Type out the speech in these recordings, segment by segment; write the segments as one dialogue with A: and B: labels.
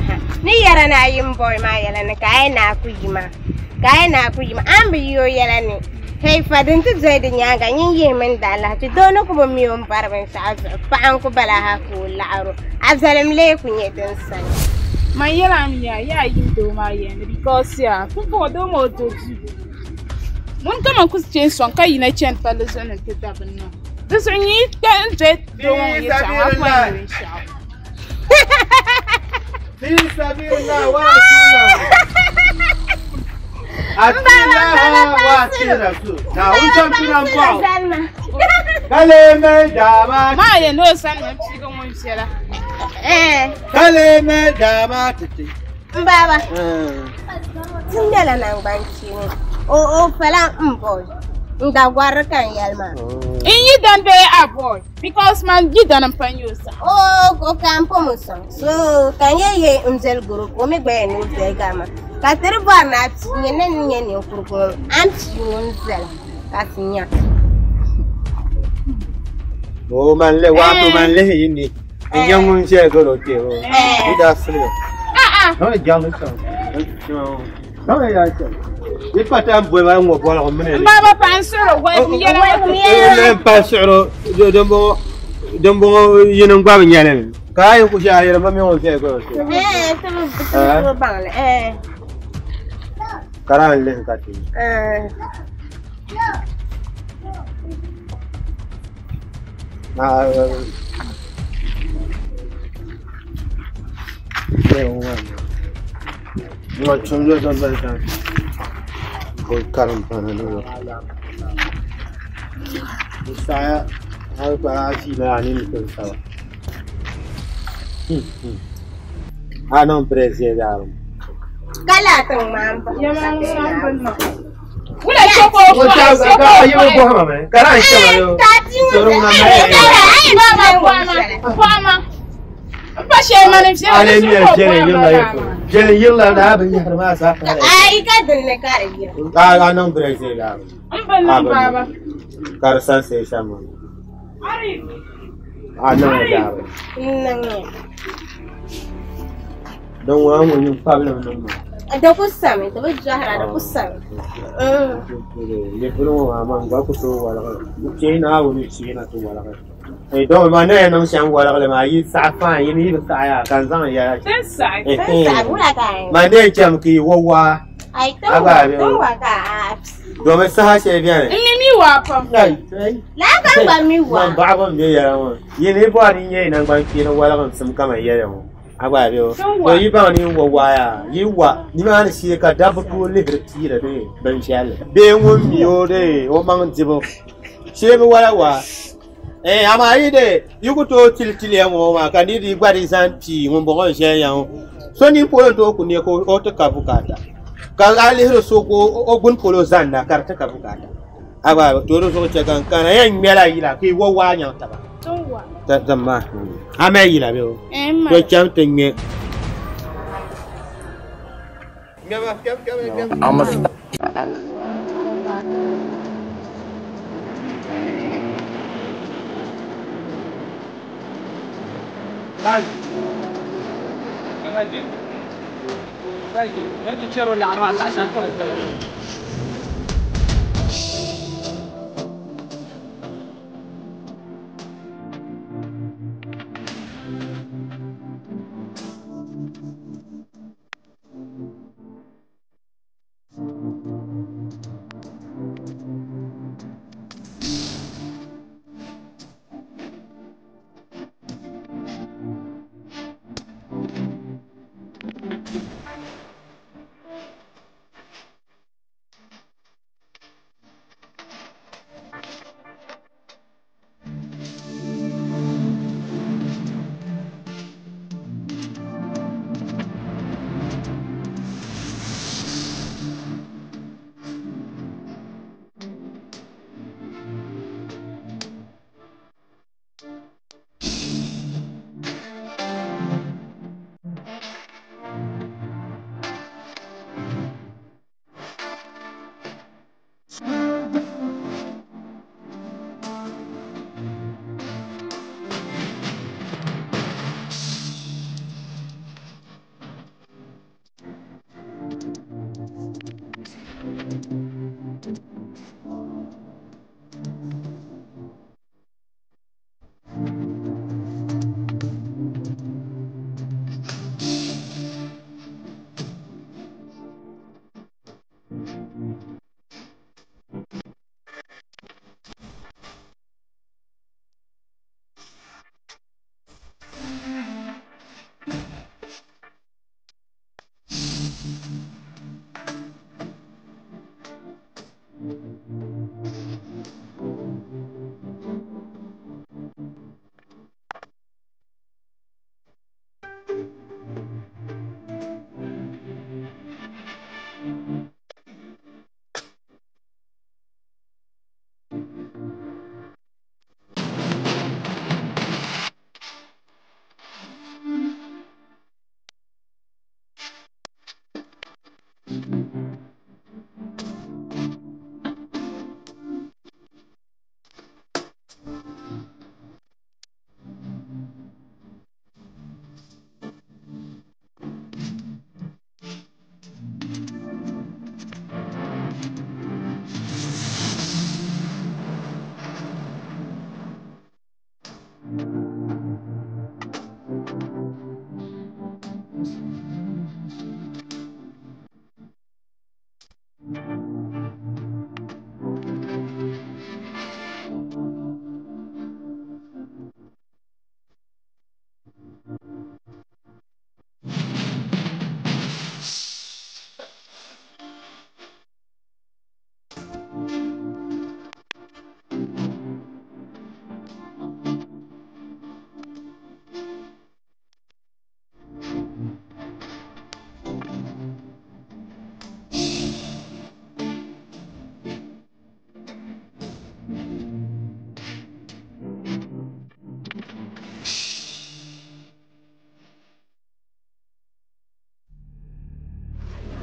A: ha. Ni yɛra ni a yi m-bɔi maa yɛla ni ka a yi naai ku yi maa. Ka a yi naai ku yi maa, a ni bi yi o yɛla ni, Hei fa, din ti doli di nyaaŋa, nyin yihimi n daalahichi. Doo ni ku bi mi o ni bɔri binshɛɣu zuɣu, paɣa n-ku bala ha ka o laɣir o. A viɛlim lee ku nyɛ din sani.
B: Man yɛla a mi yaa, yaa yim doo maa yɛli ni because yaa, pumpɔŋɔ doo maa o do duu. Ŋun kaman ku chɛ n-sɔŋ ka yina chani palli zuɣu ni nti da bini maa. Di zuɣu nyin yi kpe n-doli doo ŋɔ yɛtɔɣa maa, a ku yɛn nya binshɛɣu.
C: في سبيل الله ورسوله أتي وأتي رسول نعم تمشي نبعو كلمة دامات
B: Maa yɛn ni o sani mi piigi ŋun viɛla.
C: كلمة دامات
A: N baaba, ti ŋmɛla naŋgbankpeeni. O o pala m boy. N dagɔrili ka n yɛli maa.
B: N yi dan bee a boy because man yi dan m-pa nyɛ o saha.
A: O o ka n pom o sɔŋ. So ka n yɛ yɛ n doli group o mi gba yɛn ni o doli gari maa. Ka ti di bɔri ni a pii nyɛ ni n nyɛ ninkurigu ŋɔ a ni pii ŋun viɛla ka ti nya.
C: O man le wato man lihi yi ni n nyɛ ŋun ʒɛya gari o kpee ŋɔ yi daa siliga. No ni jaŋ sɔŋ. No ni yaa sɔŋ. Yi pa ta boli maa ŋɔ bɔligi mini.
B: N baaba paɣa n suhiri walibu yɛla ŋɔ ti.
C: N pa suhiri dimbɔŋɔ dimbɔŋɔ yini gba bi nyɛli mi. Ka a yi ku shɛ a yɛli ma mi ŋun ʒɛya gari o kpee.
A: Ti bi ti bi baŋ li.
C: Ka daa lihi ka ti.
A: Ka laa tiŋ maa m-pahi
B: Wula chɛ ka o bɔhi, chɛ ka o bɔhi. Bɔhima, bɔhima. M pa shɛli mani viɛla di zuɣu ka o bɔhim ma laa maa.
A: Ayi ka dinni ka di yira.
B: M bi niŋ baaba.
A: N niŋ ya. Di ku sami, di bi jɔhira, di ku sami.
B: Ti ni saɣi.
A: Ti ni saɣi, wula ka a yɛn
C: Man dee chɛmi ka yi wa waa.
A: Ayi, ti wa, ti wa ka a pii.
C: Domi saha shɛli bɛni.
B: N mi mi waa pam.
A: Laa ka n gba mi waa.
C: Man baɣibu m-be yɛla ŋɔ. Yi ni bɔri ni nyɛ yi naŋgban kpeeni waligimsim kaman yɛli ŋɔ. A gba bɛ o. To yi baŋ ni yi wa waa yaa, yi wa nimaani shee ka dabba tooi lihiri piira bee binshɛli bee ŋun mi o dee o maŋ dibu shee bi wala waa. Eh, amaa yi dee yi ku tooi tili tiliya ŋɔ maa ka niriba yi gba di zaŋ pii ŋun bɔŋɔ n-ʒɛya ya ŋɔ. So nini polo n-tooi ku ne ka o ti ka bukaata ka a lihiri so ka o gbuni polo zanna ka di ti ka bukaata. A gba to di zuɣu chɛ ka n kana yɛn ŋmɛla yila ka yi wa waa nyaŋ taba. Zama a mali yila bee o? To cham ti ŋmɛ.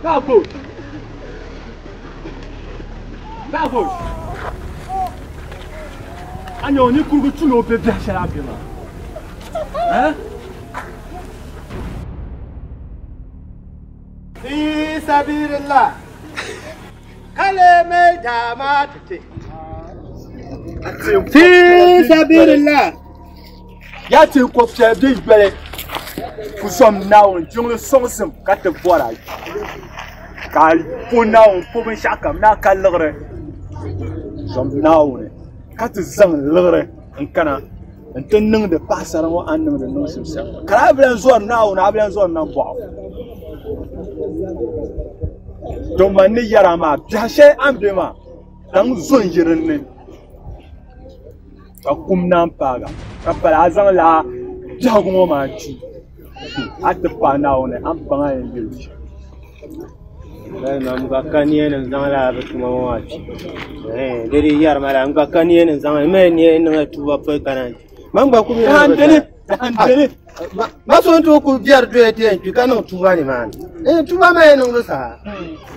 D: Bago. Bago. Anyo ni kurugu chuno be biashara be ma. Eh?
C: Fi sabilillah. Kale mai dama tete. Fi sabilillah.
D: Ya te ko fie bi gbele. Ku som naawun jiŋli sɔŋsim ka ti bɔra ka po naawun po binshɛɣu kam naa ka liɣiri som naawuni ka ti zaŋ liɣiri n kana n ti niŋdi paɣasara ŋɔ a ni niŋdi niŋsim shɛm ka a bi lan zɔri naawuni a bi lan zɔri nambɔɣu to man ni yɛra maa biɛhi shɛli a ni be maa daŋ zo n yi dinni ka kum naan paaga ka pala a zaŋ laa biɛhigu ŋɔ maa kpi a ti paai naawuni a ni baŋ a yɛn yɛli shɛm.
C: N gba ka niya nim zaŋ laa bi tuma ŋɔ maa kpi. Di di yɛri ma la n gba ka niya nim zaŋ mi niya niŋ tuuba pɔi kana man gba ku mi ma so n tooi ku biɛri doya ti yɛn kpi ka niŋ tuuba nimaani tuuba maa yɛn niŋdi saha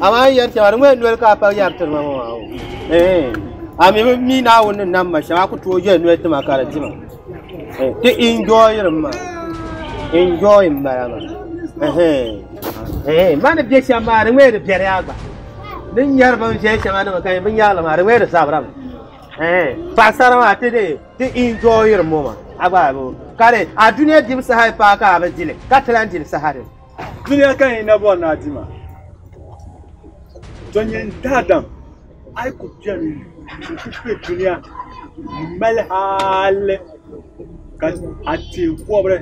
C: amaa n yɛri shɛba di ŋɔ noli ka a pa yɛri tiri ma ŋɔ maa a mi bi mi naawuni ni nam ma shɛm a ku tooi yɛli noli tima ka di dima ti enjoy ma enjoy n bala maa ma ni bɛ shɛm maa di ŋɔ di biɛri yaa gba ni nyɛri bin viɛl shɛŋa nima ka bin nyaɣali maa di ŋɔ di sabira mi paɣasara maa ti de ti enjoy mo ma a gba bo ka di a duniya dibu saha paai ka a bi dili ka ti lan dili saha di
D: duniya ka yi na bɔri ni a di ma to nyɛ daadam a yi ku bɛni n ku kpɛ duniya n mali hali ka a teei kɔbiri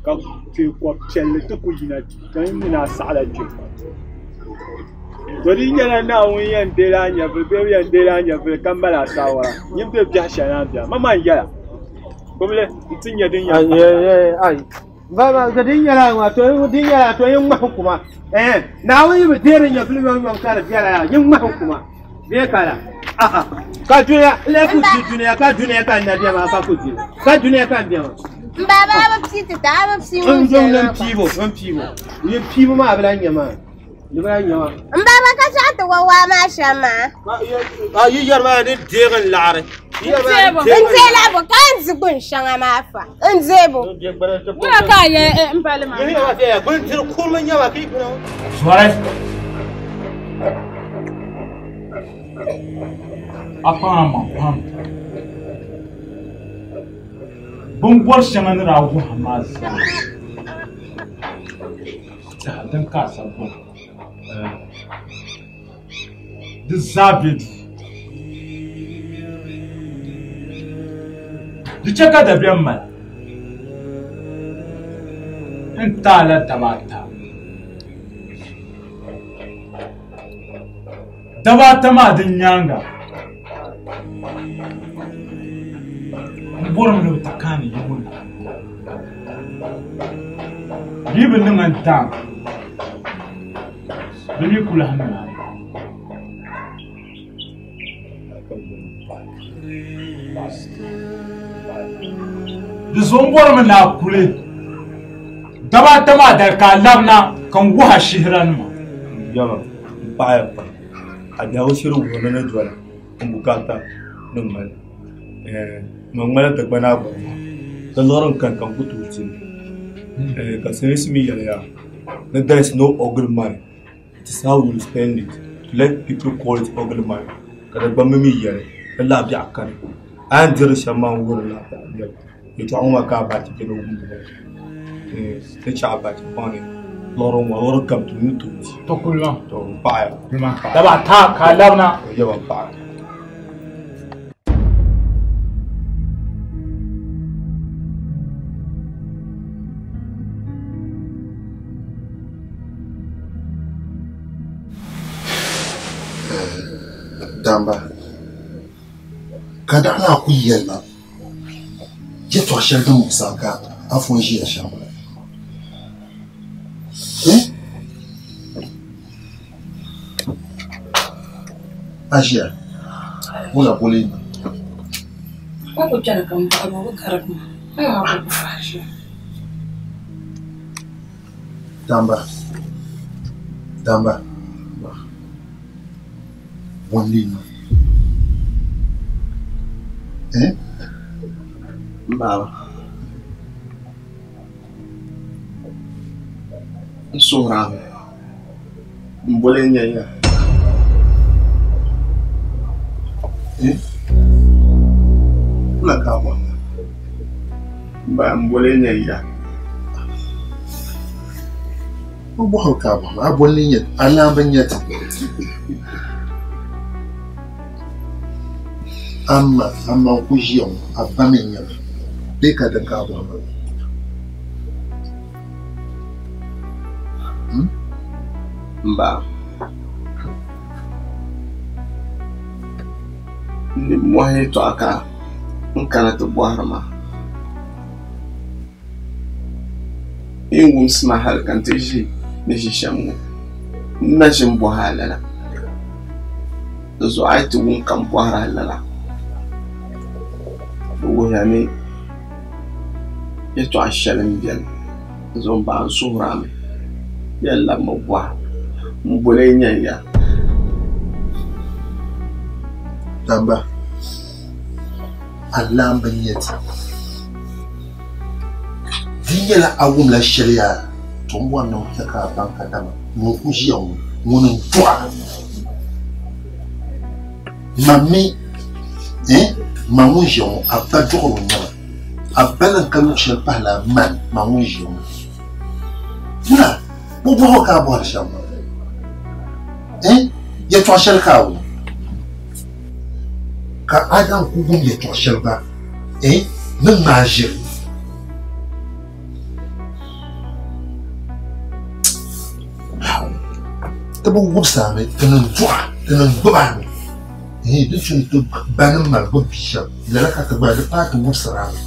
D: ka teei kɔb piɛlli ti ku yina to yi mi ni a saɣala kpɛ to di nyɛla naawuni yɛn deela a nyɛvuli bee yɛn deela a nyɛvuli ka mali a saawara nyin bɛ biɛhi shɛli a biɛhi ma maa n yɛla gbubili n ti nyɛ din yɛn
C: ba din nyɛla ŋɔ to din nyɛla to yin ŋmahi kuma naawuni yi bi deeri nyɛvuli yɔm yɔm ka di biɛla yaa yin ŋmahi kuma bee kala ka duniya le ku di duniya ka duniya ka n na biɛ maa ka ku di ka duniya ka n biɛ maa
A: n baba a bi pii ti ta a bi pii ŋun
C: n
A: viɛli
C: n
A: maa
C: piibo n piibo n piibo maa bi lan nyɛ maa di bi lan nyɛ maa
A: n baba ka chaɣ ti wa waa maa shɛm maa
C: a yi yɛri maa ni deegi n laɣari
A: n deela bo ka n di gbun shɛŋa maa fa n deebo
B: Wula ka a yɛ n bali maa.
C: bindiri kurili nyɛba ka yi kuna
E: Suarez. A paŋa ma pam. Bin bɔri shɛŋa ni daa wuhi maa zaa. Tiɛha din ka a sa bɔri. Di zaa be duu. Di chɛ ka dabiɛm mali. N taala daba ata. Daba ata maa din nyaaŋa. N bɔrimi ni bɛ ti kaani yi ŋɔ na. Yi bi niŋ n daam. Bɛ mi ku lahi naai. Di zuɣu n bɔrimi ni a kuli. Daba ata maa dali ka a labina ka n wuhi a shihiranima.
F: Yama, n paɣaya pam. A biɛhigu shiri wuhimi ni doli n bukata ni mali. Ma ŋmala Dagbana bɔri maa. Ka liɣiri n kani ka n ku tooi ti. Ka Silimiinsi mi yɛli ya ni there is no ugly money. It is how you spend it. Let people call it ugly money. Ka Dagbamba mi yɛli ni laɣabiɛɣu kani. A yɛn diri shɛm maa n wuhiri laɣabiɛɣu biɛli. Yɛltɔɣa ŋɔ maa ka a bachi jɛli o wumdi ba. Ni chɛ a bachi baŋ ni liɣiri ŋɔ liɣiri kam ti ni tooi ti.
E: To kuli maa.
F: To n paɣaya.
E: Kuli maa. Daba ata ka a labina.
F: Yaba n paɣaya.
G: Damba ka daɣa ku yɛli ma yɛltɔɣa shɛli din muɣisa ka afa ʒiya shɛm a ʒiya wula boli niŋ
H: Ko ku kpɛna ka n bɔhiri o bi garigi ma a yaa ku fahi ʒiya.
G: Damba Damba bɔndi niŋ eh?
I: M baaba n suhiri a mi m boli n nya ya.
G: Eh? Wula ka a bɔri ma?
I: M ba m boli n nya ya.
G: O bɔhiri ka a bɔhiri a boli ni a laamba n-nyɛ ti. Ama ama n-ku ʒiya ŋɔ a ba mi n-nyɛ ma bee ka din ka a bɔhiri ma? Hmm?
I: M ba, nimmɔhi yɛtɔɣa ka n kana ti bɔhiri ma. Yi ni wumsi ma hal ka n ti ʒi ni ʒi shɛm ŋɔ, n na ʒi m-bɔhi a lala. Di zuɣu a yi ti wum ka m bɔhiri a lala, di wuhiya ni yɛtɔɣ shɛli m-beni. Di zuɣu m bahi n suhir a mi, yɛn labimi bɔhi m boli n nyan ya.
G: Damba, a laamba n-nyɛ ti. Di nyɛla a wumla shɛli yaa, to m bɔri ni m chɛ ka a baŋ kadama ŋun ku ʒiya ŋɔ, ŋuni n-dɔɣi a. Ma mi, eh, ma ŋun ʒiya ŋɔ, a ba dɔɣir o nyama. A ba lan ka luɣ shɛli pahila man, ma ŋun ʒiya ŋɔ. Wula, bɔ bɔhigu ka a bɔhiri shɛm maa? Eh, yɛtɔɣ shɛli ka a wum? Ka Adam ku wum yɛtɔɣ shɛli gba, eh, ni ŋmaai ʒiri. Ti bi wubisi a mi, ti ni dɔɣ a, ti ni gbib a mi. Eh, di tu ni ti ba ni mali gbubi bia shɛm, lala ka ti gba di paai ti wubisir a mi.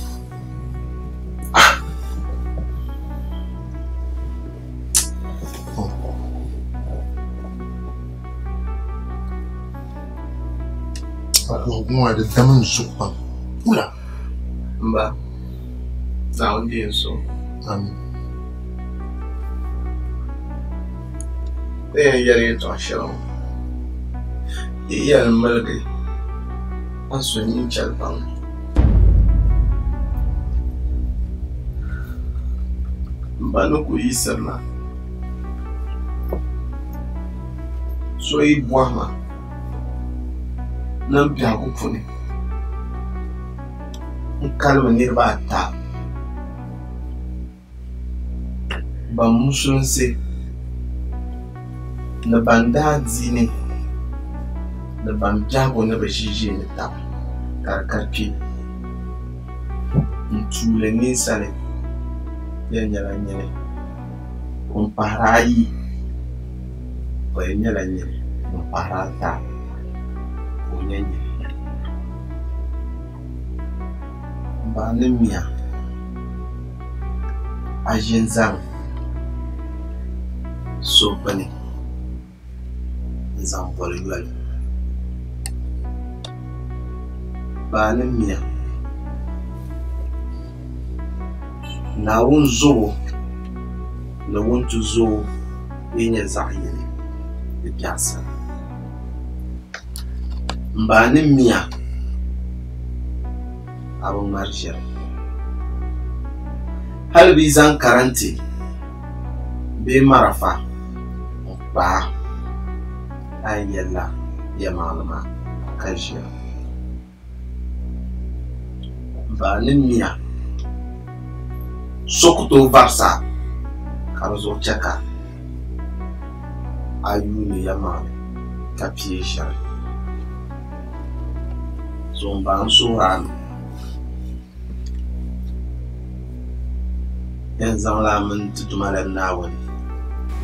G: Ah! A bɔhigu maa di dami n zuɣu pam. Wula?
I: M ba, Naawuni deei n suhu.
G: Amin.
I: Ni yɛn yɛli yɛtɔɣ shɛli ŋɔ, yi yɛn miligi a ni su nyin chɛli baŋ ni. M ba ni ku yiɣisirina, so yi bɔhi ma ni m biɛhigu puuni n kalimi niriba ata ban musulinsi ni ban daa diini ni ban biɛhigu ni bɛ ʒiʒiinitaba ka di ka kpe n tuuli ninsali yɛn nyɛla nyini ŋun pahiri ayi o yɛn nyɛla nyini ŋun pahiri ata ka o nyɛ nyini. M ba ni miya a ʒi n-zaŋ so bini n-zaŋ boli yoli. Baa ni miya Naawuni zubu ni wuntizoo yi nyɛ zaɣ yini di biɛɣisira. M ba ni miya a bi ŋmari ʒiri. Hal bɛ yi zaŋ karanti bee marafa n-kpa a, a yɛn yɛlila yɛlimaŋli maa ka ʒiya. M ba ni miya so ku tooi varisi a ka di zuɣu chɛ ka a yuuni yɛlimaŋli ka pii ʒiri. So m ba n suhiri a mi yɛn zaŋla a mini ti Duuma la Naawuni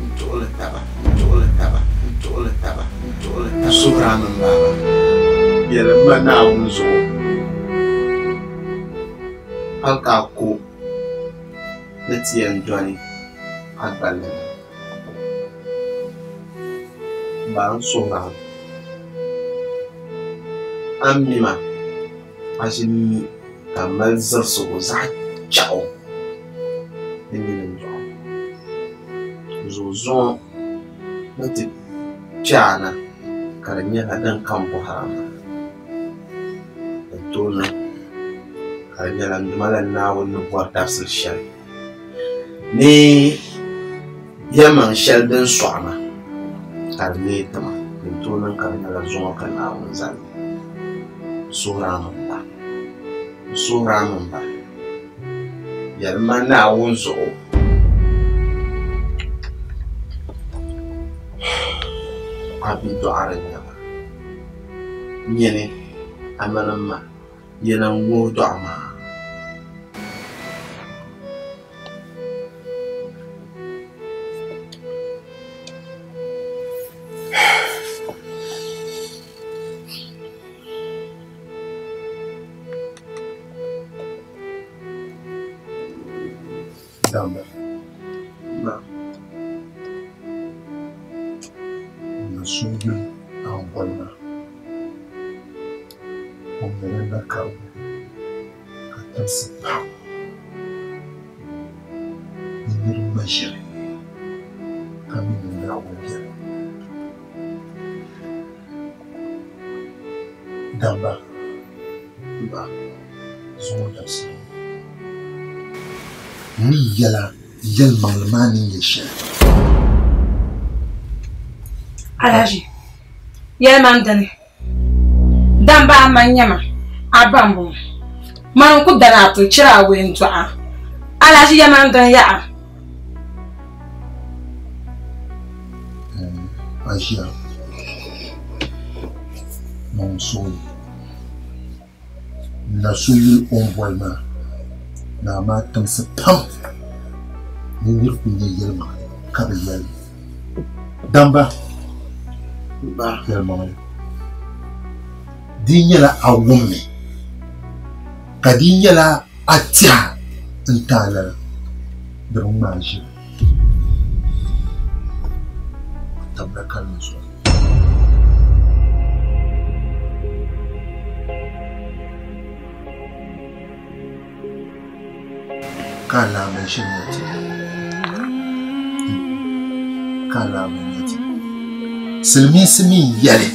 I: n-tuɣili taba, n-tuɣili taba, n-tuɣili taba, n-tuɣili taba. N suhiri a mi m baaba, yɛlim ma Naawuni zuɣu hal ka a ko ni ti yɛn dɔni a gballi ni. M ba n suhiri a mi, a ni mi ma, a ʒi m-mi ka m mali zirisigu zaɣ chɛɣu ni nyini n-dɔɣi ma. Zuɣu zuŋɔ. Ni ti kpe a na ka di nyɛla din ka m bɔhir a maa. Din tooi niŋ ka di nyɛla n Duuma la Naawuni ni bɔri dabisili shɛli ni yɛlimaŋ shɛli din sɔɣi ma ka di neei ti ma. Din tooi niŋ ka di nyɛla zuŋɔ ka Naawuni zali li. N suhir a mini ba. N suhir a mini ba. Yɛlim ma Naawuni zuɣu. A bidɔɣiri n-nyɛ ma. Nyini a mini m ma yɛn n-ŋuhi dɔɣi ma.
G: Damba. Na so yuli a ni boli maa, o nyɛla na karigu ka timsi pam ni niriba ŋma ʒiri ka mi ni Naawuni beni. Damba. Zuŋɔ dabisili ŋɔ n ni yɛl a yɛlimaŋli maa ni nyɛ shɛli.
H: Alhaji, yɛlima n dini. Damba a ma n-nyɛ ma, a ba m-bɔŋɔ. Mani n-ku dani a puli chira awɔi n-dɔɣi a. Alhaji, yɛlima n dini yaha.
G: A ʒiya niŋ suɣulo. N na so yuli o ni boli maa, naa maa timsi pam ni nir ku nya yɛlimaŋli ka bi yɛli li. Damba, yɛlimaŋli, di nyɛla a wummi, ka di nyɛla a tɛha n-ti a lala, di bi ŋmaai ʒili. Tabila kalinli zuɣu. Ka alaama ʒini na ti ka alaama nya ti silimiinsi mi n-yɛli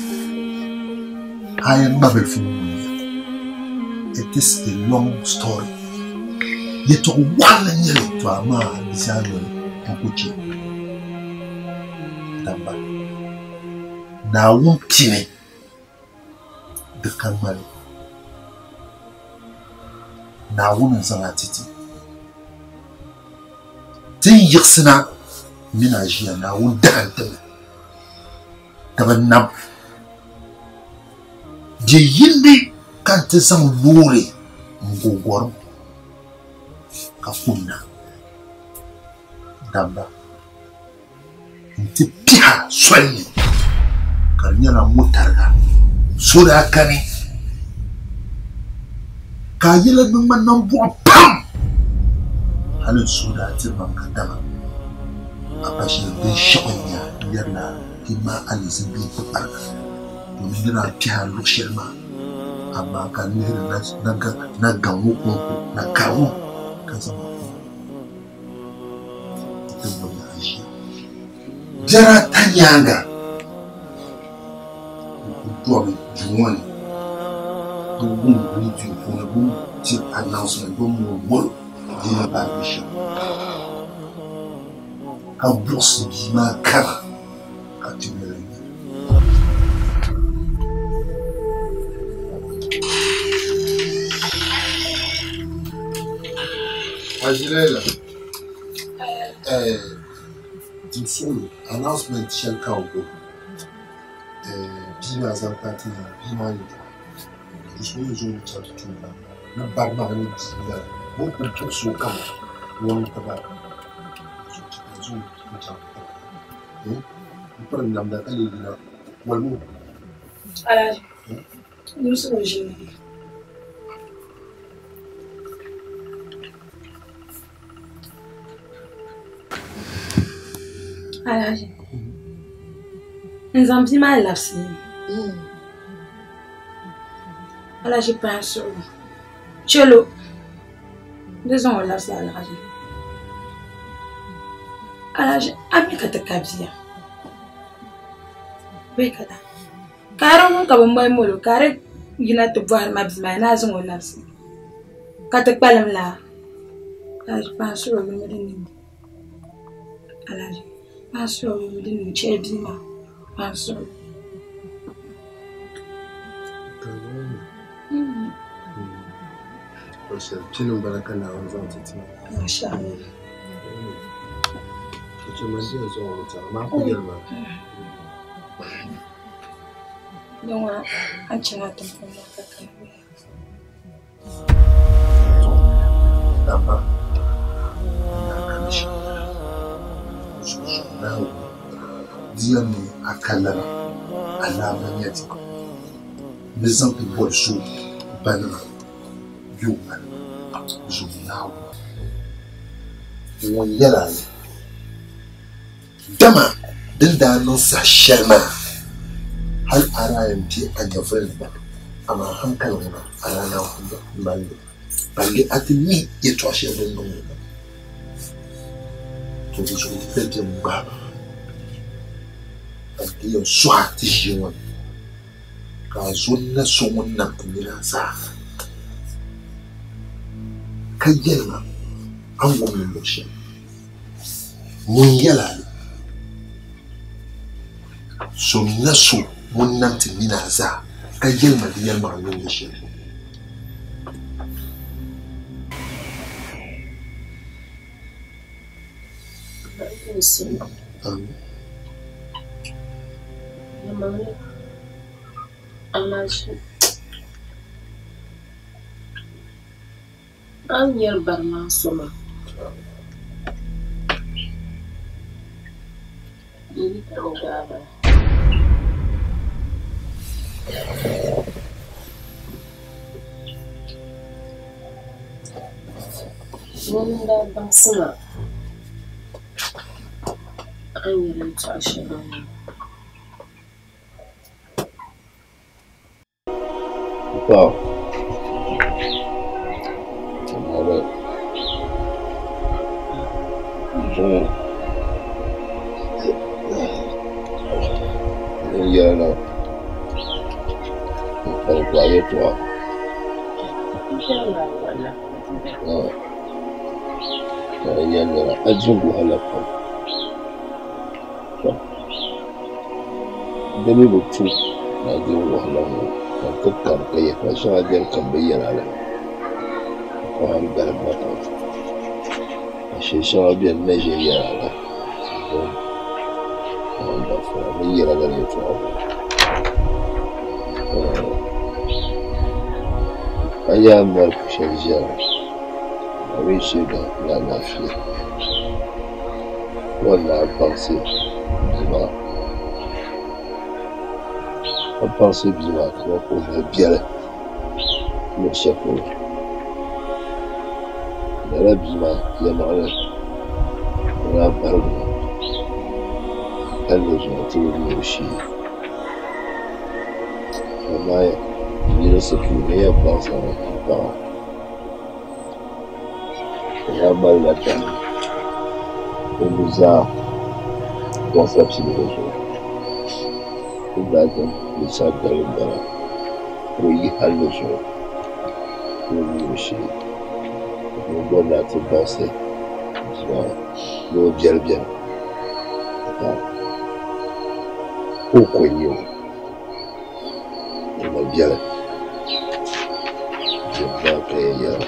G: a yɛn ŋmabilifu ŋun nya it is a long story yɛtɔɣ waɣinli n-nyɛ li to amaa di zaa noli n ku chɛ damba Naawuni pini di ka ŋmali. Naawuni n-zaŋ a ti ti. Ti ni yiɣisina mini a ʒiya Naawuni dahim ti mi ka bi nam. Bɛ yindi ka n ti zaŋ loori n-go gɔrim ka kunna damba. Nti piha soli ni ka di nyɛla motariga so daa kani ka a yɛla niŋ ma nambɔɣu pam hali n suhu daa tiri ma ka dama a pa shɛli binshɛɣu n-nya n-yɛrila ti ma alizin bee kpukpariga domin ni daa piha luɣ shɛli maa amaa ka n lihiri na gaŋ ŋɔ kɔŋko na kari ŋɔ ka zaŋ ma Biɛri ata nyaaŋa n kuli dɔbi duu ŋɔ ni ka wum redio puuni bɛ ni tiri announcement bɛ ni mooi molo diina balibu shɛm ka buɣisi bia maa kana ka ti yɛli n nyɛli. Azilaila, Dim suɣulo announcement shɛli ka o gbubi bia maa zaŋ kpa ti na bia maa yɛltɔɣa di so ni zo chaŋ ti tuui maa ni bari maa ni bia maa bɛ ni kuli buɣisi o kama ŋun ti ba zo chaŋ ti taba n piri namda ka lee yina wolimi o.
H: Alhaji, nimsi o ʒini. Alhaji, n zaŋ bia maa labisi Alhaji pahi n suhu chɛlo di zaŋ o labisi Alhaji. Alhaji a mi ka ti ka bia. Bee ka da. Ka a di wum ka bɛ moli molo ka a di yina ti bɔhiri ma bia maa ni a zaŋ o labisi ka ti kpalim laa. Alhaji paɣa suhi o yuli din niŋ. Alhaji paɣa suhi o yuli din niŋ chɛli bia maa paɣa suhi o.
G: Pini m-bala ka Naawuni zaŋ ti ti ma.
H: Masha Allah.
G: Chɛ man di yɛn zaŋ o ti a, amaa ku yɛli ma.
H: Ni ŋɔ a ni chana ti puuni maa ka kana bɛ.
G: Dama na kani shɛm bala. Zuɣuzuɣu Naawuni di yɛn ni a ka lana alaama nya di ni zaŋ ti boli so banima bɛ o banima zuɣu Naawuni ŋun yɛl a li. Dama din daa niŋ saha shɛli maa, hal a daa yɛn be a nyɛvili ni gba, amaa haŋkali ŋuna a daa naan ku mali li, palli a ti mi yɛtɔɣ shɛli din niŋ ŋɔ. To di zuɣu di pali bɛ gbahi ba, ka di yɛn suhi a ti ʒii ŋɔ ni, ka a zo n-na so ŋun nam ti nina zaa, ka yɛli ma a ni wum li luɣ shɛli. Ŋun yɛl a li, Zomina so ŋun nam ti nina zaa, ka yɛli ma di yɛlimaŋli ni nyɛ shɛli.
J: A ni nyari bari maa so maa, n yi ka o gaai ba. Ŋuni n-daa baŋsi ma a ni yɛli yɛtɔɣ shɛŋa ŋɔ.
K: Paɣa zuŋɔ n yɛli na n kpari gbaai yɛltɔɣa ka di nyɛ lala a di wahala pam Di mi bi tu ni a di wahala ŋɔ ka n ti kari ka yɛltɔɣa shɛŋa beni ka m bi yɛl a li ka a galim ma pam ka shɛli shɛŋa beni n na ʒi n-yɛl a li m ni yɛl a lala yɛltɔɣa ŋɔ a yaa mali pu shɛli ʒiya a mi shee ni alaafee. O ni daa baŋsi bia maa ka baŋsi bia maa ka o mali biɛli luɣ shɛli polo lala bia maa yɛlimaŋli o daa barigi mi palli zuɣu nti bi mi o shee amaa yinsi puuni n yɛn baŋsi a mi m-paɣa O daa malila dahi o nuzaa zuɣusapiligu zuɣu. O ni daa zaŋ binshɛɣu dali m-bala ka o yi halli zuɣu ka o mi o shee. O bɔri ni a ti baŋsi bia maa ni o biɛli beni ka o ko n-nyɛ o. O ma biɛli bia maa ka yɛn yɛra.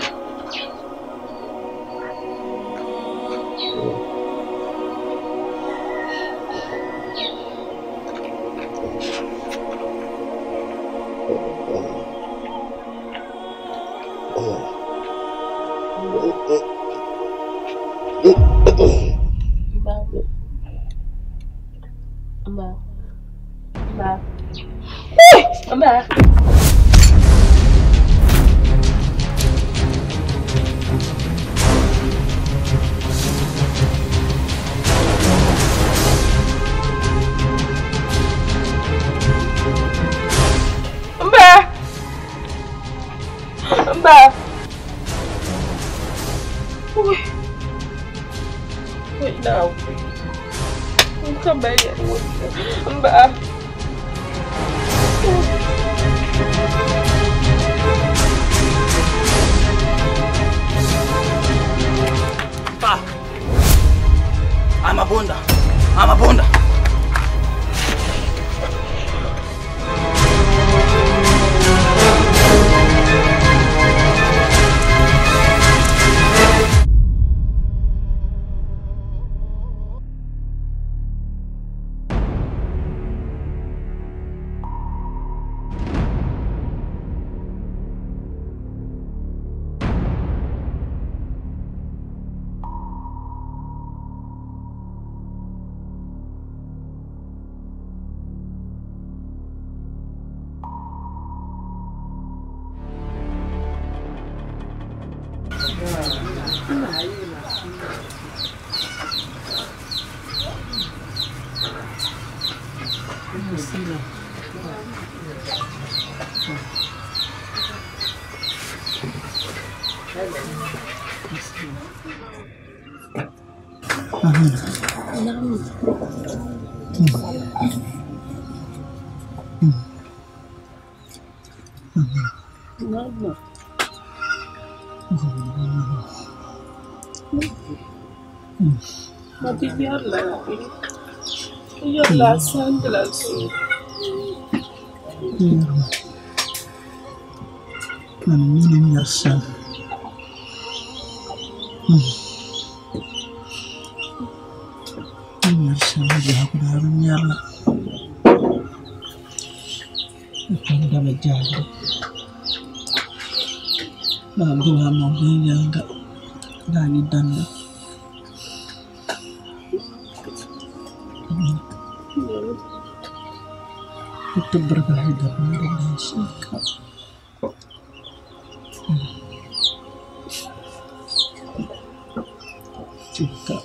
J: Ba. Wai na. Ka bari. Ba.
L: Pa. Amabonda. Amabonda.
M: Mani mini nyari shɛli. N nyari shɛli biɛhigu daa bi nyari li. N pun daba jaande. Maa gbubi amaŋ viɛnyɛliŋga daa yi damda. N ti birigi hali dabindi dahinshɛli kam. Chɛ ka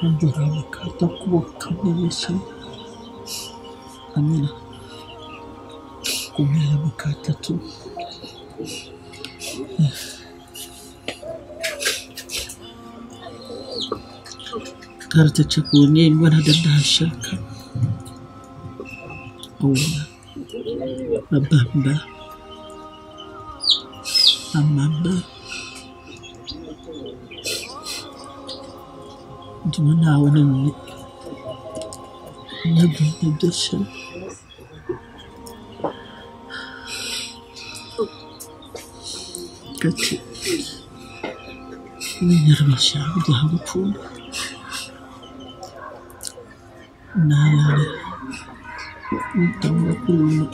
M: n bɔri a bukaata kubo kam ni nyɛ shɛm. Amina, kum nyɛla bukaata ti o. Ka di ti chɛ ka o nyɛ yɔna di dahinshɛli kam. O wumma, a bahi m ba, a ma m-ba. Duuma Naawuni m-mi n ni boli ni be shɛm. Ka chɛ n ni nyari binshɛɣu biɛhigu puuni. Naawuni wuntaŋ ŋɔ ku lu.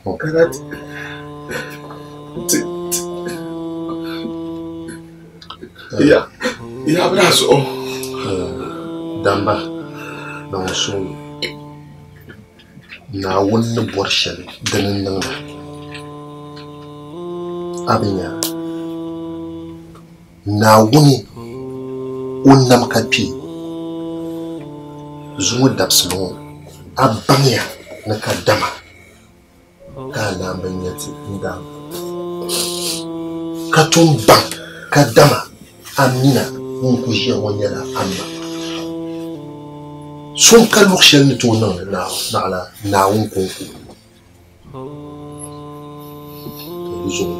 I: Kana ti ya ya bira zuɣu.
G: Damba, Naawuni suŋ Naawuni ni bɔri shɛli dini n-niŋda. A bi nya? Naawuni o nam ka kpe zuŋɔ dabisili ŋɔ, a baŋya ni kadama ka a naan bi nya ti n-daam ka tum baŋ kadama a mina ŋun kul ʒiya ŋɔ nyɛla a ma. So n-ka luɣ shɛli ni tooi niŋ li naɣila Naawuni kɔŋko. Di zuɣu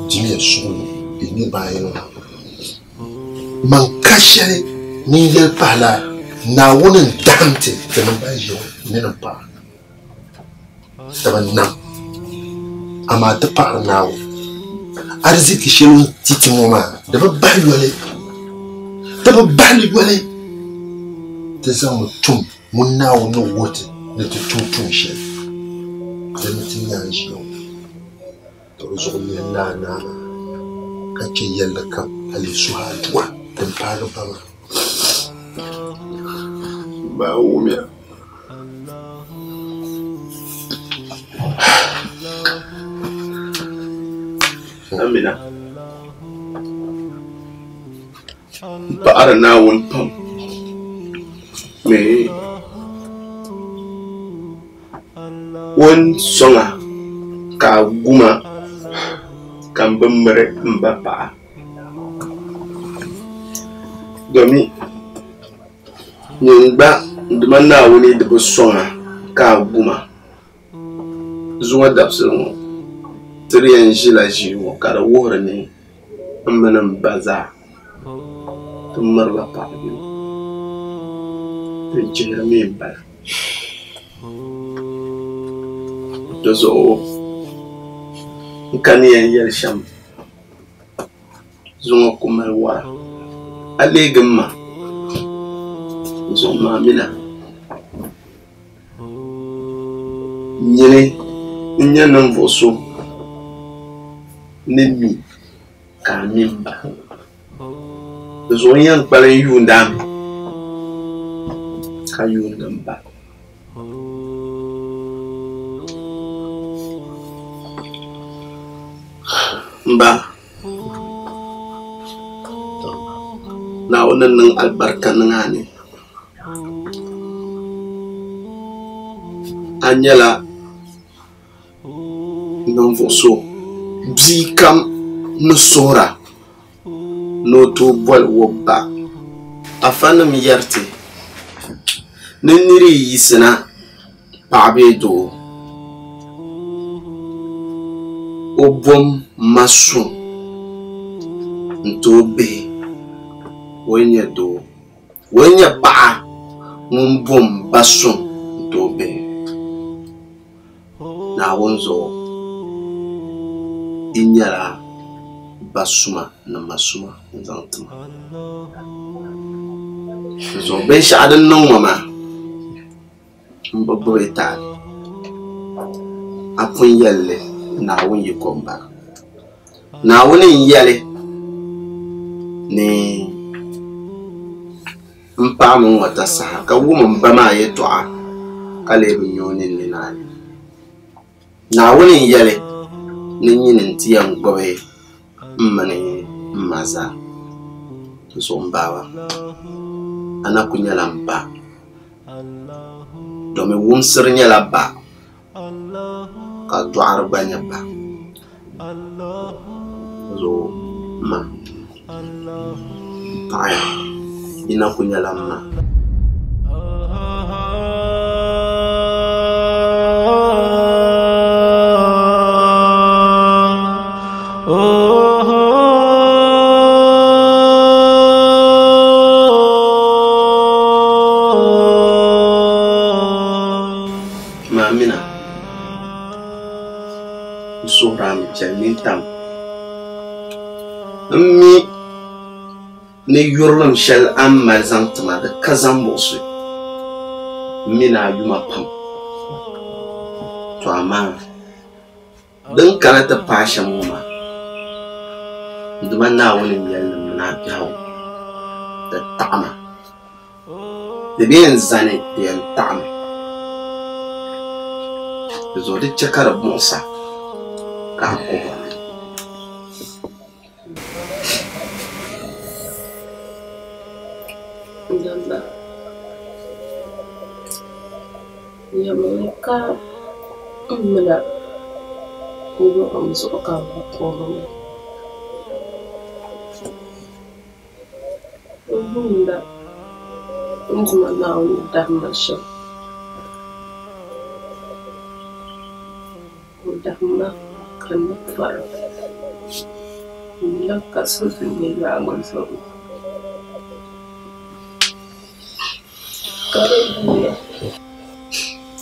G: dimiya suɣulo bɛ niriba ayi ŋɔ. Man ka shɛli ni n yɛli pahila Naawuni n-dahim ti tinim ban ʒiya ŋɔ mini m paɣa. Ti bi nam, amaa ti paɣiri Naawuni. Ariziki shɛli o ni ti ti ŋɔ maa, di bi bahi yoli. Ti bi bahi li yoli. Ti zaŋmi tum ŋun Naawuni ni wuhi ti ni ti tum tuun shɛli, dini ti nya n-ʒiya ŋɔ. Ka di zuɣu nyɛ naa naa maa, ka chɛ yɛlli kam ka lee suhi adua din paagi ba maa.
I: Baa wumiya. Amina. M paɣiri Naawuni pam ni o ni sɔŋ a ka a gu ma ka m bi miri m ba paɣa. Domi nyin gba dama Naawuni di bi sɔŋ a ka a gu ma zuŋɔ dabisili ŋɔ ti di yɛn ʒila ʒii ŋɔ ka di wuhiri ni m mini m ba zaa ti mirila paɣ yino. Din chihiri mi m-bala. Di zuɣu n ka ni yɛn yɛli shɛm zuŋɔ ku mali wara. A leegi m ma, di zuɣu m ma Amina. Nyini n-nyɛ ninvuɣ so ni mi ka a mi m ba. Di zuɣu n yɛn kpalim yuund a mi ka yuundi m ba. M ba, Naawuni ni niŋ alibarika niŋ a ni. A nyɛla ninvuɣ so bia kam ni suhira ni o tooi boli o ba. Afanim yɛri ti ni nir yi yiɣisina paɣa bee doo, o bom ma suŋ n-ti o bihi o yi nyɛ doo. O yi nyɛ paɣa ŋun bom ba suŋ n-ti o bihi, Naawuni zuɣu yi nyɛla ba suma ni ma suma n-zaŋ ti ma. Di zuɣu binshɛɣu din niŋ ŋɔ maa, m bi gbubi taali. A pun yɛli li Naawuni yiko m-bala. Naawuni n-yɛli ni m paɣimi ŋ-ŋɔ tasaha ka wum m ba maa yɛtɔɣa ka lee bi nya o ninni naai. Naawuni n-yɛli ni nyini nti yɛn gbubi m mini m ma zaa. Di zuɣu m baaba, a na kul nyɛla m ba, domi wumsiri nyɛla ba. Ka dɔɣiri gba nyɛ ba zuɣu ma paɣiya yi na kuli nyɛla m ma. Maamina, n suhiri a mi chɛli nintam. M mi ni yurilim shɛli a ni mali zaŋ ti ma di ka zaŋ muɣisi m mini a yuma pam. Tɔ amaa Din kana ti paai shɛm ŋɔ maa, n Duuma Naawuni n-yɛli ni m mini a biɛhigu di taɣima. Di bi yɛn zani di yɛn taɣimi. Di zuɣu di chɛ ka di muɣis a ka a kuhira.
J: Damba, nyamili ka m mina n-wuɣi n zuɣu ka m bi kuhiri ŋɔ. N wumda n Duuma Naawuni ni dahi ma shɛm. O dahi ma ka n ni pɔri. N mi lahi ka so din nyɛ yaangi zuɣu. Ka di yuya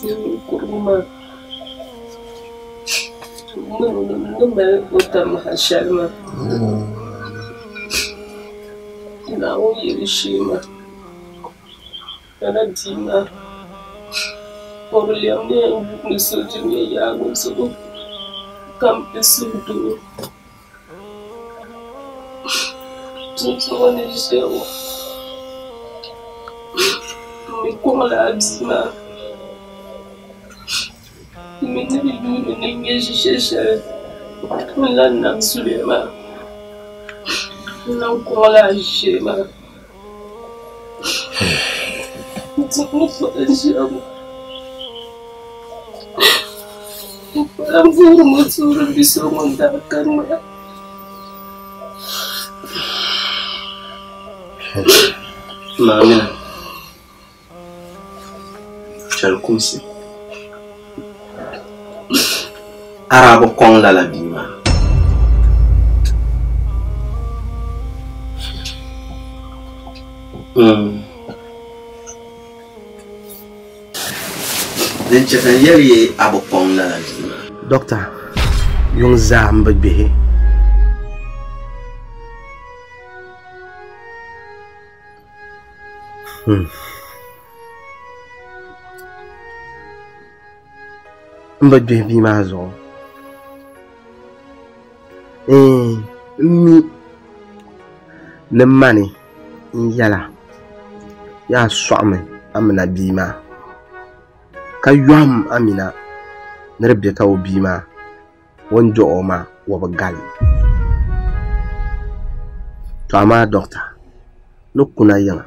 J: ni ninkurigu maa ni mali o tamaha shɛli maa. Naawuni yili shee maa. Lala bia maa o bi lɛm ni yɛn yuuni so dunia yaagu zuɣu ka m bi suhudoo Tuntun ŋɔ ni ʒiya ŋɔ m mi kɔŋla a bia maa m mi ni bi yuuni ni n nya ʒiʒiɛ shɛli n lan nam zuliya maa n lan kɔŋla a ʒiʒiɛ maa. N vuhiri ŋɔ tuuri bi so ŋun daa kani maa.
I: Maamina, chɛli kumsi. A daa bi kɔŋ lala bia maa. Din chɛ ka n yɛli yi a bi kɔŋ lala bia maa.
N: Dɔkta, yuŋ zaa m bi gbihi. Hmm. M bi gbihi bia maa zuɣu. Ɛɛn, m mi ni mani n-yɛla yaa sɔɣimi Amina bia maa, ka yɔhim Amina ni di be ka o bia maa o ni dɔɣi o maa o bi gali. Tɔ amaa dɔkta ni kuna yiŋa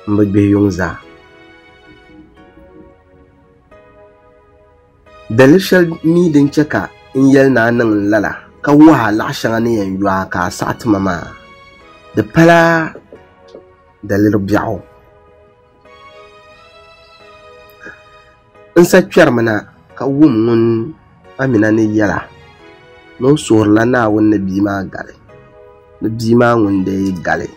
N: m bi gbihi yuŋ zaa. Daliri shɛli mi din chɛ ka n yɛli ni a niŋ n lala ka wuhi a laɣ shɛŋa ni yɛn yo a ka a saɣi ti ma maa, di pala daliri biɛɣu. N sa kpɛrimi na ka wum ŋun Amina ni yɛla ni o suhirila Naawuni ni bia maa gali, ni bia maa ŋun dee gali,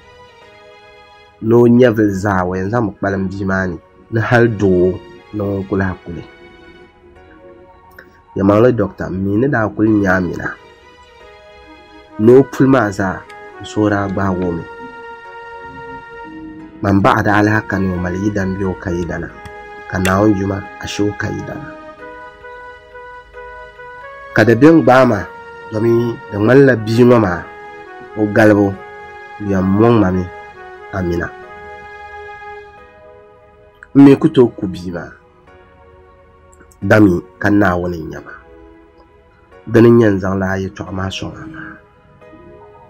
N: ni o nyɛvili zaa o yɛn zaŋmi kpalim bia maa ni, ni hali doo ni ŋun ku lahi kuli. Yɛlimaŋli dɔkta, m mi ni daa kuli nya Amina ni o puli maa zaa n suhu daa gbaagi o mi. Man baɣa daa lahi kani o mali yidan bee o ka yidana, ka Naawuni yuma ashe o ka yidana. Ka dabiɛm gbaai ma domi di ŋmanila bia ŋɔ maa o galibu di yɛn mɔŋ ma mi Amina. M mi ku tooi ku bia maa dami ka Naawuni n-nyɛ ma. Dini n-nyɛ n zaŋ lala yɛtɔɣa maa sɔŋ a maa.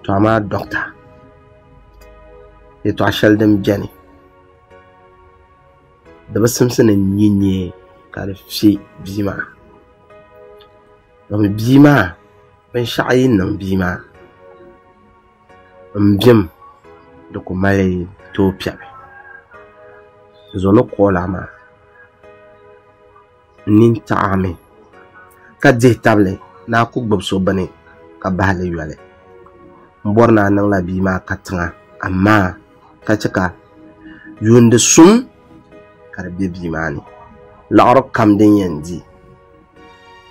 N: Tɔ amaa dɔkta, yɛtɔɣa shɛli din beni di bi simsi ni n yi nyee ka di fi bia maa. Domi bia maa binshɛɣu yi niŋ bia maa m bim di ku mali tooi piɛbi. N zo ni kɔɔla maa n nini taɣimi ka dihi tabili ni a ku gbubi so bini ka bahi li yoli. M bɔri ni a niŋla bia maa katiŋa amaa ka chɛ ka yuundi suŋ ka di be bia maa ni. Laɣiri kam din yɛn di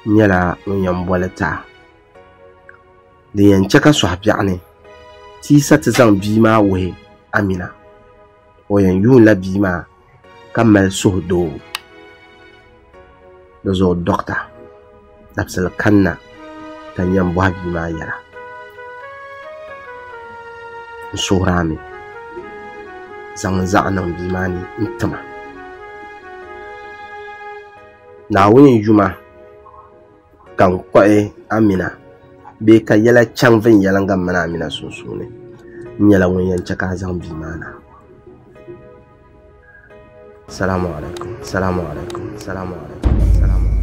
N: nyɛla ŋun yɛn boli ti a. Din yɛn chɛ ka sɔhi biɛɣu ni ti yi sa ti zaŋ bia maa wuhi Amina, o yɛn yuunila bia maa ka mali suhudoo. Di zuɣu dɔkta, Dabisili kanna ka n yɛn bɔhi bia maa yɛla. N suhiri a mi, zaŋ n zaɣa niŋ bia maa ni n-ti ma. Naawuni yuma ka n kpuɣi Amina bee ka yɛla chaŋ viɛnyɛliŋga m mini Amina sunsuuni, n nyɛla ŋun yɛn chɛ ka a zaŋ bia maa na. Salamu alaikum, salamu alaikum, salamu alaikum, salamu alaikum.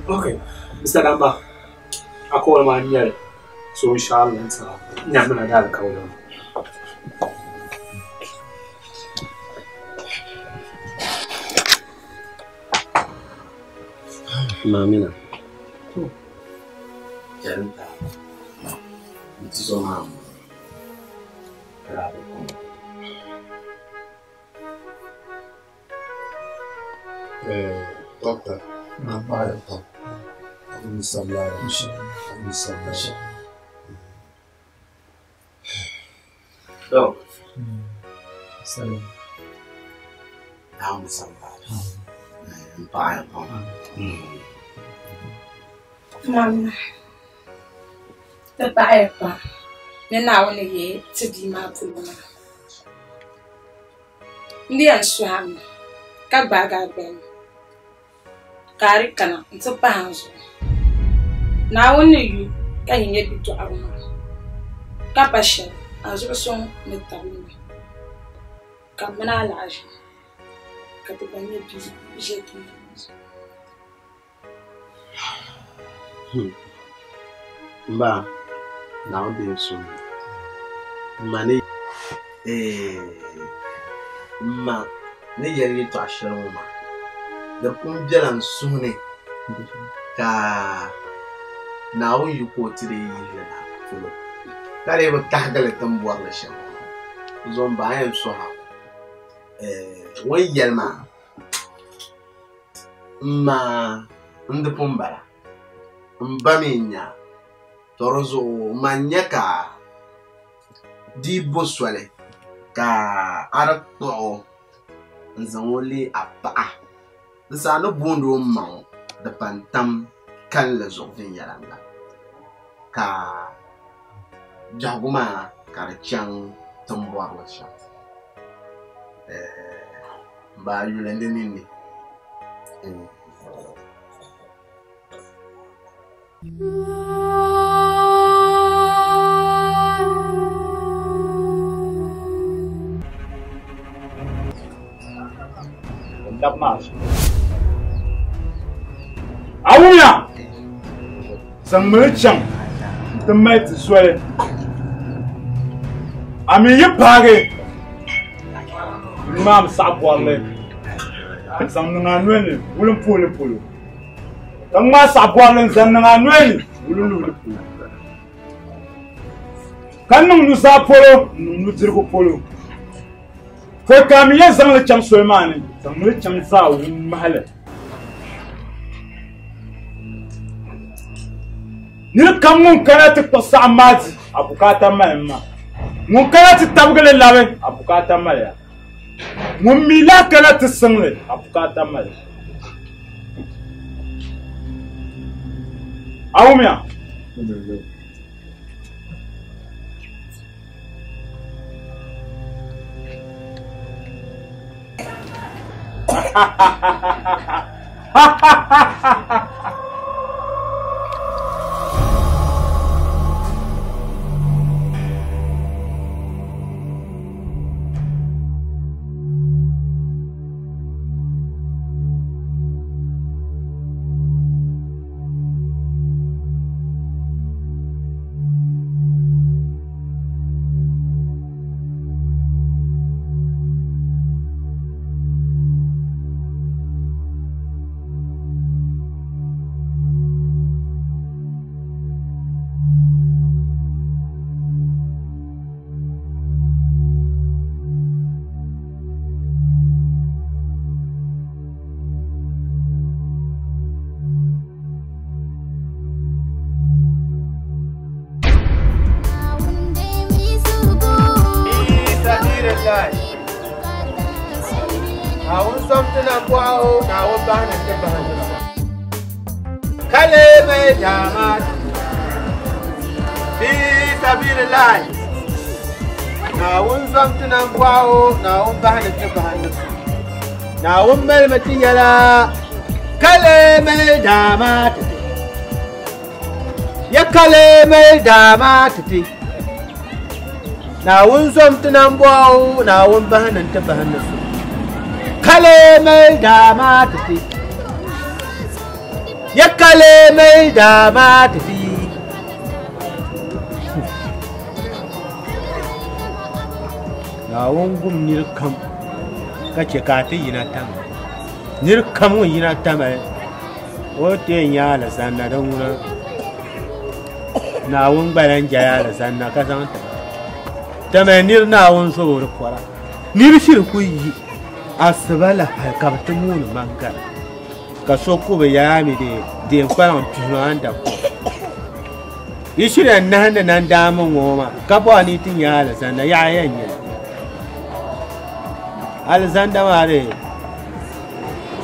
D: Okay, Mr. Damba, a call maa n nyɛli so inshallah n tira nyamina di alikauli maa.
N: Mamina. Jarinta. Nti so maa Rabi kuma.
G: Doctor, paɣaya pam. Ni sabila, ni sabila.
N: Doc.
O: Salam.
N: Naawuni sabila. N paɣaya pam.
H: Mamina, ti paɣaya pam ni Naawuni yihi ti bia maa polo maa. N di yɛn suhi a mi ka gbaagi a gbali ka a di kana nti pahi n zuɣu. Naawuni ni yu ka yi nyɛ bidɔɣiri maa ka pa shɛli a zuɣu suŋ ni tabili mi ka m mini Alhaji ka ti gba nyɛ bia ʒe dunia ŋɔ zuɣu.
N: M ba, Naawuni deei suŋ. M ma ni m ma ni yɛli yɛtɔɣ shɛli ŋɔ maa, di pun bela n suhu ni ka Naawuni yi ka o ti di yihili na polo, ka di bi kahigi li ti ni bɔri li shɛm. Zuɣu m ba, a yɛn suhi a ŋun yɛli maa, m ma n di pun bala, m ba mi n-nya. Tɔ di zuɣu man nya ka di yi bo soli ka a di kpuɣ o n-zaŋ o leei a paɣa. Di saha ni boond o m ma ŋɔ, di pa n-tam kalinli zuɣu viɛnyɛliŋga ka biɛhigu maa ka di chaŋ ti ni bɔri li shɛm. M ba, a yuli n di ninni.
E: Lab maa zuɣu. A wumya zaŋmi li chaŋ nti mali ti soli. A mi yi paagi nuu maa mi saɣi bɔrili n-zaŋ niŋ a noli ni wulimpuhili polo. Ka ŋmaai saɣi bɔrili n-zaŋ niŋ a noli ni wulimluhili polo. Ka niŋ nuzaa polo n-niŋ nudirigu polo. Pɔi ka a mi yɛn zaŋ li chaŋ soli maa ni, zaŋmi li chaŋ zaa wummahili. Nir kam ŋun kana ti kpuɣi saɣim maa di, a bukaata mali m ma. Ŋun kana ti tabigi li labi, a bukaata maliya. Ŋun mi lahi kana ti siŋ li, a bukaata mali. A wumya?
C: zom ti nambɔɣu, Naawuni bahi ni ti bahi ni. Ka leemai daama fi sabilillahi. Naawuni zom ti nambɔɣu, Naawuni bahi ni ti bahi ni. Naawuni malimi ti yɛla, ka leemai daama ti ti. Ya ka leemai daama ti ti. Naawuni zom ti nambɔɣu, Naawuni bahi ni ti bahi ni. Ka leemai daama ti ti. Ya ka leemai daama ti ti. Naawuni gum niri kam ka che ka a ti yina tama. Niri kam ŋun yina tama o ti yɛn nya alizanda din ŋuna Naawuni gba lan jɛla alizanda ka zaŋ ti ba. Tama niri Naawuni zobo di pɔra. Niri shiri ku yi asiba la hali ka bɛ ti mooni maŋgara ka so ku bi yaa mi dee kpalaŋ pihi maa n-da kom. Yi shiri yɛn nahindi nandaamba ŋɔ maa ka bɔhi ni yi ti nya alizanda yaɣa yɛn nyɛli. Alizanda maa di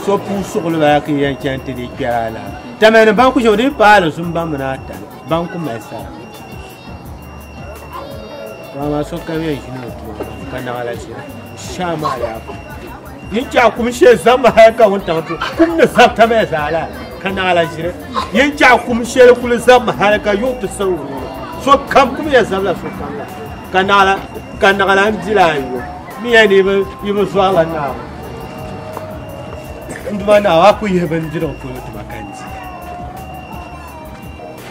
C: so puu suɣili ba ka yi yɛn chani ti di kpɛri alaha. Tamali ni ban ku ʒe di yi paai alizumba mini ata ni ban ku mali sara. To amaa sokam yɛn ʒini o tuma ka naɣila ʒira shaa maa yaa kum. Yin chɛ a kum shee zabimi hali ka wuntaŋ ti kum ni zab tamali zaa la ka naɣila ʒiri. Yin chɛ a kum shɛli kuli zabimi hali ka yuɣu ti siɣi wuni ŋɔ. Sokam kum yɛn zabila sokam la ka naɣila ka naɣila n dila a yo. Mi ya ni yi bi zɔrila Naawuni. N Duuma Naawuni, a ku yihi bindirigu polo ti ma ka n di.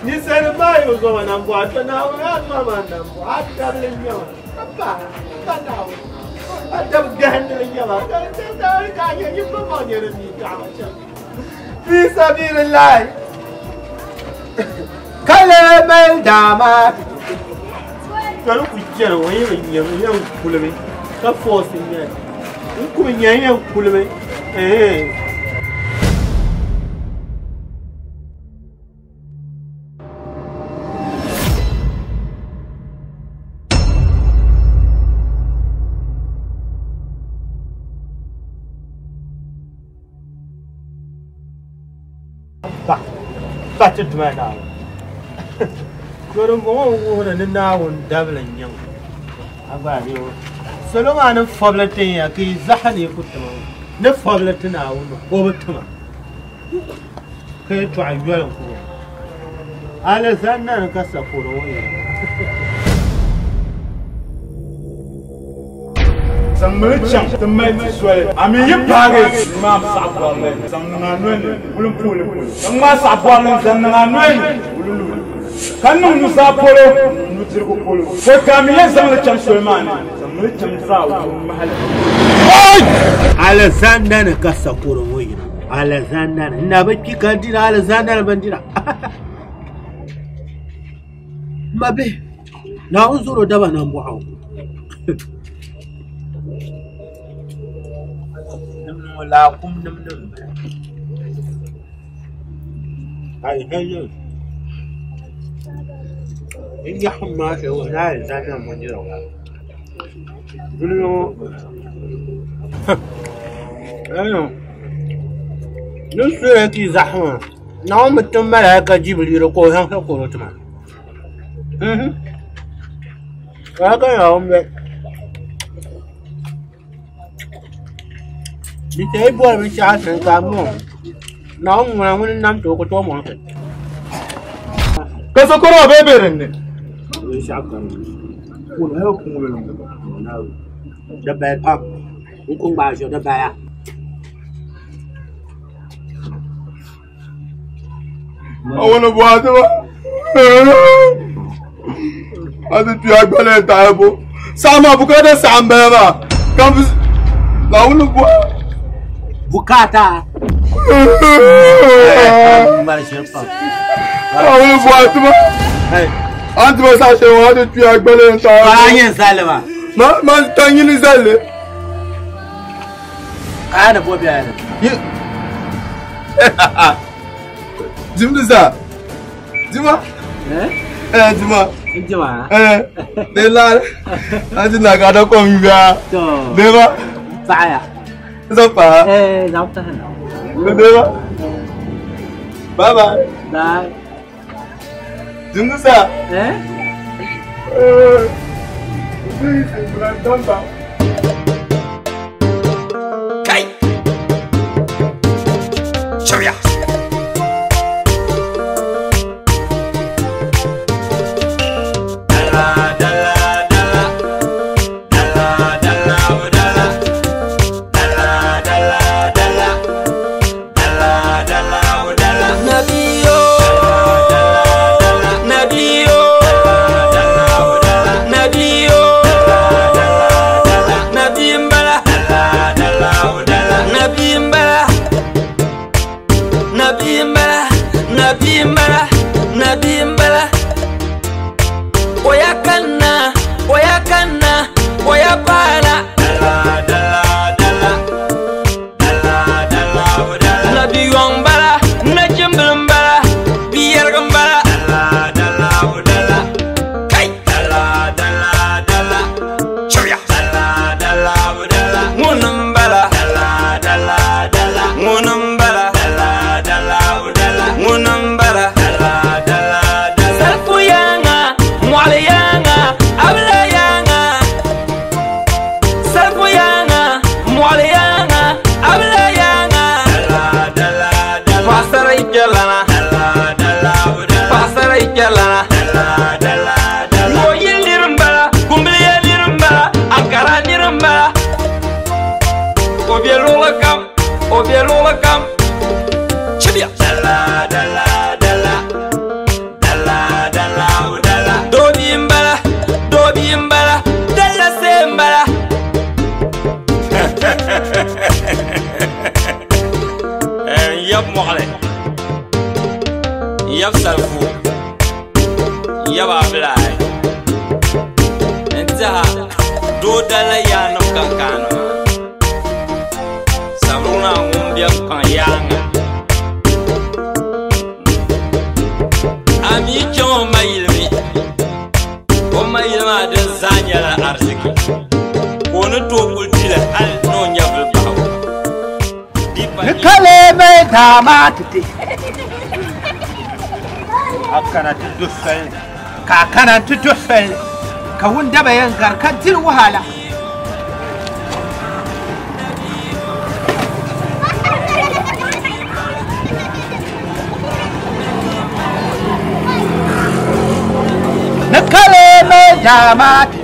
C: Ninsalinim maa yi bi zɔ ma nambɔɣu, to Naawuni a zɔ ma nambɔɣu, a dabili n-nyɛ ma, ka pa, pa Naawuni, a dab gahindili n-nyɛ ma, ka ka a nyɛ yi maŋmaŋ nyɛ din mi taɣi ma shɛm. Fi sabilillahi, ka lee mali daa maa ti ti. Toli ku chɛri o yi bi nyɛ o yɛn kulimi ka fɔɔsi nyɛ n ku bi nyɛ n yɛn kulimi ɛɛn. Ba, ba ti duma Naawuni. To din bɔŋɔ n-wuhiri ni Naawuni dabili n-nyɛ ŋɔ. A gba a o. Salo maa ni fɔbili tin ya ka yi zahi ni yi ku tima ŋɔ. Ni fɔbili ti Naawuni maa, o bi tima. Ka yɛtɔɣa yoli n-ku bɔŋɔ. Alizanda ni ka sakoro ŋɔ yina.
E: Zaŋmili chaŋ ti mali ti soli, a mi yi paagi nimaani saɣi bɔrili zaŋ niŋ a noli ni wulimpuhili polo, ka ŋmaai saɣi bɔrili n-zaŋ niŋ a noli ni wulinluhili polo, ka niŋ nuzaa polo n-niŋ nudirigu polo. Pɔi ka a mi yɛn zaŋ li chaŋ soli maa ni, zaŋmili chaŋ zaa wulimahili.
C: Alizanda ni ka sakoro ŋɔ yina. Alizanda ni. N na bi kpi ka dira alizanda ni bindira. M ma bihi, Naawuni zɔr o daba nambɔɣu. Nimdi ŋɔ laakum nimdi m-bala. N nyaɣisim maa shɛli wuhi ni alizanda ni bindira ŋɔ. Dunia ŋɔ ni soya ka yi zaɣisi maa, Naawuni bi tim malaika Jibrilu ka o zaŋ sakoro ti ma. Malaika Naawuni bɛ. Di chɛ yi bɔri binshɛɣu sani ka a mi o. Naawuni ŋuna ŋuni n-nam ti o ku tooi mɔŋ ti.
D: Ka sakoro maa bee be din ni?
C: Binshɛɣu kam. Di bali pam. N ku ŋmaai zuɣu di bala.
D: I want to buy the A ti tuya gbali taɣibu. Saɣama bukata saɣam bala maa. Ka bi Naawuni buɣa.
C: Bukata.
D: Naawuni buɣa tima. A ni tima saɣa shɛli ŋɔ a ti tuya gbali taɣibu.
C: Ka a yɛn zali maa.
D: Ma ta nyini zalli.
C: Ka a ni bo biɛla ni.
D: Dimdi zaa. Dima. Eh, dima.
C: Dima.
D: Eh, de la. A ti na ka da kom yuya.
C: To.
D: De ba.
C: Paɣaya.
F: Zaŋ pahi.
M: Eh, zaŋ pahi.
F: Bebe. Bye bye.
M: Bye.
F: Dingusa.
M: Eh?
L: Kai. Shari'a.
P: Yab salfu yab abilai n-tiɛha doo dala yaanima kankaani maa sabirina ŋun be kpaŋ yaaŋa a mi chaŋ o ma yili mi o ma yili maa din zaa nyɛla ariziki ka o ni tooi kuli dili hali ni o nyɛvili bahigu.
Q: Ni kale mai dama tete. Akana ti do soli ka kana ti do soli ka wun daba yan gar ka diri wahala. Ni kale mai dama tete.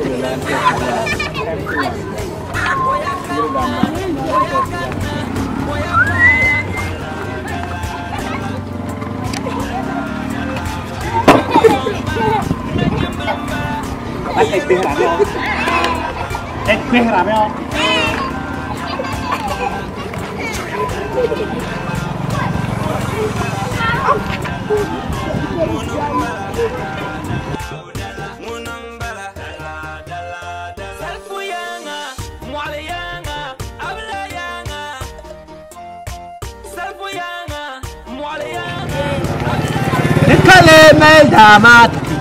Q: Nikale mai dama tete.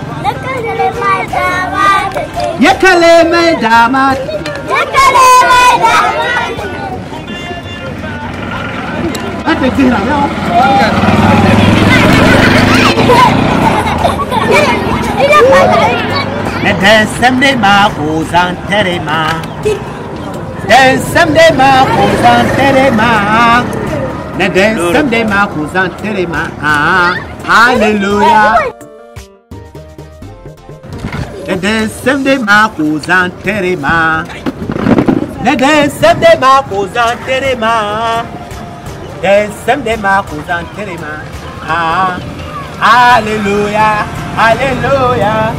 Q: Yakale mai dama tete.
R: Yakale mai dama
Q: tete. Semde ma kozan tere ma. Semde ma kozan tere ma. Semde ma kozan tere ma. Hallelujah. Semde ma kozan tere ma. Semde ma kozan tere ma. Semde ma kozan tere ma. Hallelujah. Hallelujah.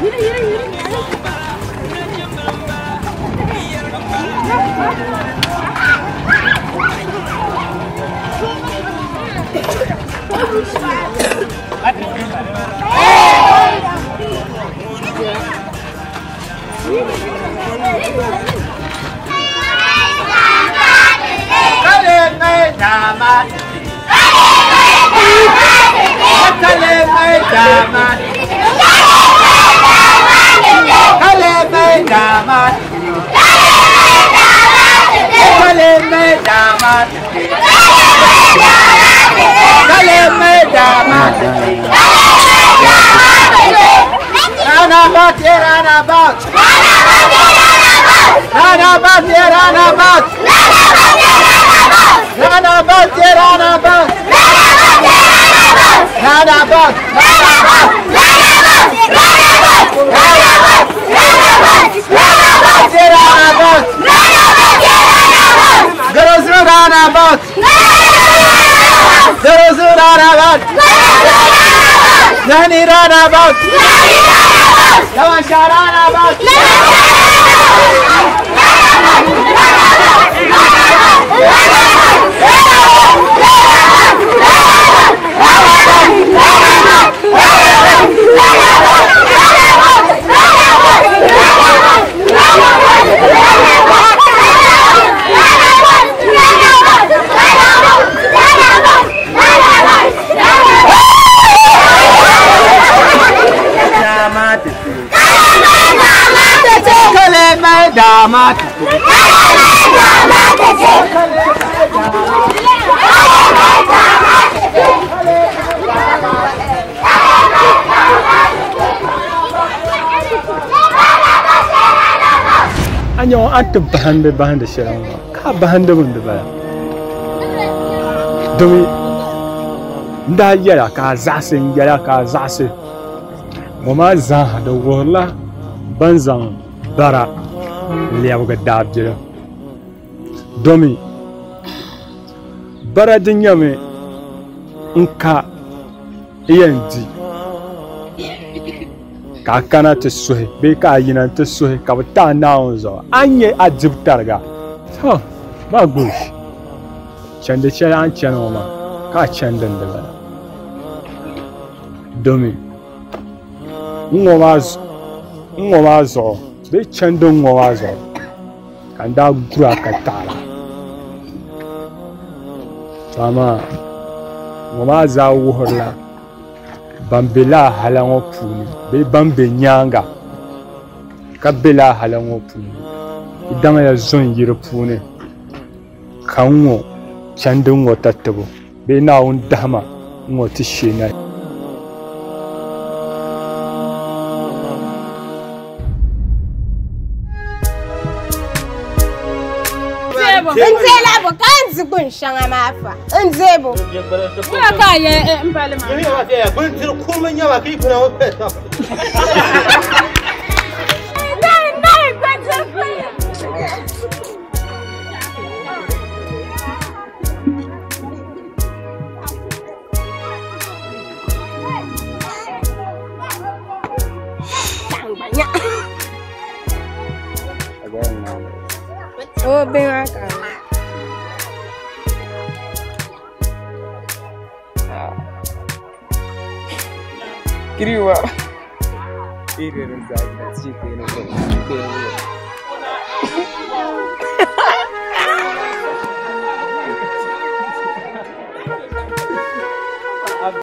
R: Yürü yürü yürü.
D: A nyɛ a ti bahindi bahindi shɛli ŋɔ ka bahindi bin di bala domi n daa yɛla ka a zaɣasi n yɛla ka a zaɣasi ŋɔ maa zaaha di wuhurila ban zaŋ bara n lɛbigi daabilim domi bara di nyɛmi n ka yɛn di ka a kana ti suhi bee ka a yina ti suhi ka bi taai Naawuni zuɣu a ni nyɛ a dibu tariga to ba gush chandi shɛli a ni chani ŋɔ maa ka a chani din di bala domi n ŋɔ maa zuɣu bee chandi n ŋɔ maa zuɣu ka n daa gura ka taɣara to amaa ŋɔ maa zaa wuhurila ban be laa hala ŋɔ puuni bee ban be nyaanga ka be laa hala ŋɔ puuni di daŋya zo n yi di puuni ka n ŋɔ chandi ŋɔ tatibu bee Naawuni dahama n ŋɔ ti sheena.
A: N deela bo ka n di gbun shɛŋa maa fa n deebo.
B: Wula ka a yɛ n bali maa.
C: Bindiri kurimi nyɛba ka yi pina ŋɔ pɛ
A: Oh, bem lá, cara.
O: Kiriwa.